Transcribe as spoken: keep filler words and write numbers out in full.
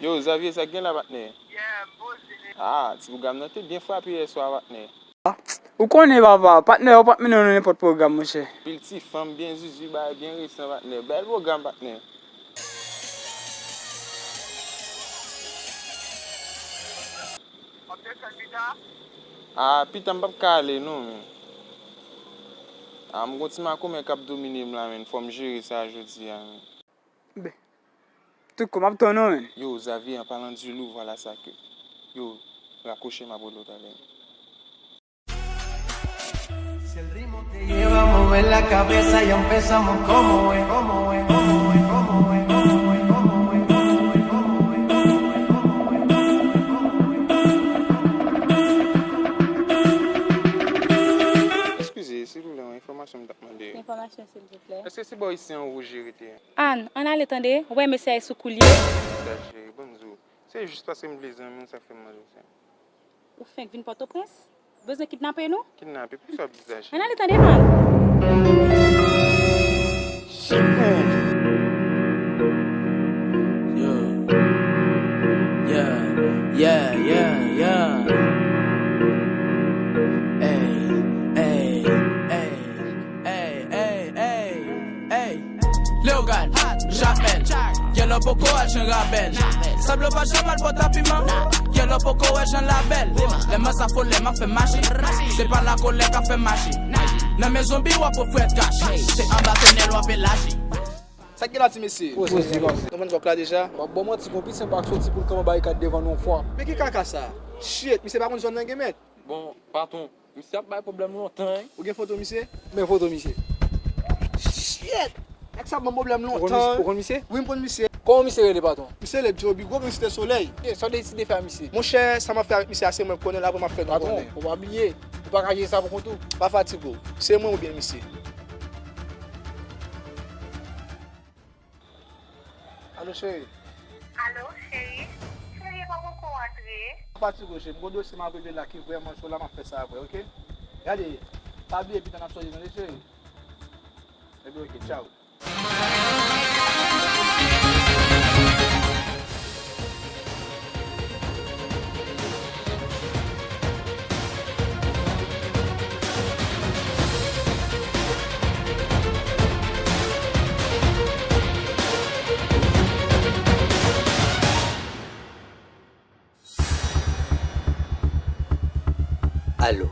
Yo, Xavier, sa k gen la, patnè? Ah, ti pwogram nan te byen frape yè swa, patnè. Ou konnen, papa, patnè yo p ap mennen w nan nenpòt pwogram, monchè. Pil ti fanm, byen zuzu, bagay byen resan, patnè. Bèl pwogram, patnè. Ah, pita m p ap ka ale, non, men. Ah, m gon ti makomè k ap domine m la, men. Fò m jere sa jodi a, men. Ben, tout kou, m ap tann ou, men. Yo, Xavier, en parlant du loup, voilà ça que. Yo, rakwoche, m ap rele w talè. Si el ritmo te lleva a mover la cabeza, ya empezamos como es, como es, como es, como es, como es, como es, como es, como es, como es, como es, como es, como es, como es. Eskize, silvouplè, yon enfòmasyon m t ap mande. Enfòmasyon, silvouplè. Èske se bò isi an ou jere te? Ann, ann ale tande, ou wè mesye a sou koulye. Sa jere, ban m di w. Se jis paske m vle zanmi w, sa k fè m mande w sa. Ou fenk vin Pòtoprens? Ou bezwen kidnape nou? Kidnape? Poukisa w ap di sa, cheri? Ann ale tande, non. Shit, man. Yeah. Yeah, yeah, yeah, yeah. Ey, ey, ey. Ey, ey, ey, ey. Leogane, Jamèl, Yellow poko al Jan Rabèl. Sablo pa janm al Pòtapiman, Yellow poko wè Jan Labèl. Lè m an sa fò, lè m ap fè maji. Se pa lakolè k ap fè maji. Nan men zonbi w ap ofri kach. Se anba tonèl w ap elaji. Sa k gen la, ti mesye? Poze, poze. Nou konn kòk la deja? W ap ban manti, gon piti pa k soti pou l kanpe barikad devan nou yon fwa. Men ki kaka sa? Shit, misye pa konn zòn nan gen mèt. Bon, patwon, misye ap bay pwoblèm lontan, wi. Ou gen foto misye? Men foto misye. Shit! Nèg sa ap ban m pwoblèm lontan. Ou konn misye? Wi, m konn misye. Kòman misye rele, patwon? Misye rele Joby, gwo gangstè Solèy. Sa w deside fè a misye? Monchè, sa m ap fè avèk misye a, se mwen k konnen l, apre m ap fè nou konnen. Patwon, fò w pa bliye. Ou pa ka jere sa pou kont ou. Pa fatige w. Se mwen oubyen misye. Alo, cheri. Alo, cheri. Cheri, pa poko antre. Pa fatige w, cheri. M gon dosye m ap regle la ki vrèman cho la, m ap fè sa apre, oke? Gade, pa bliye pita n ap sonje, tande, cheri? Ebyen, oke, tchaw. Alo,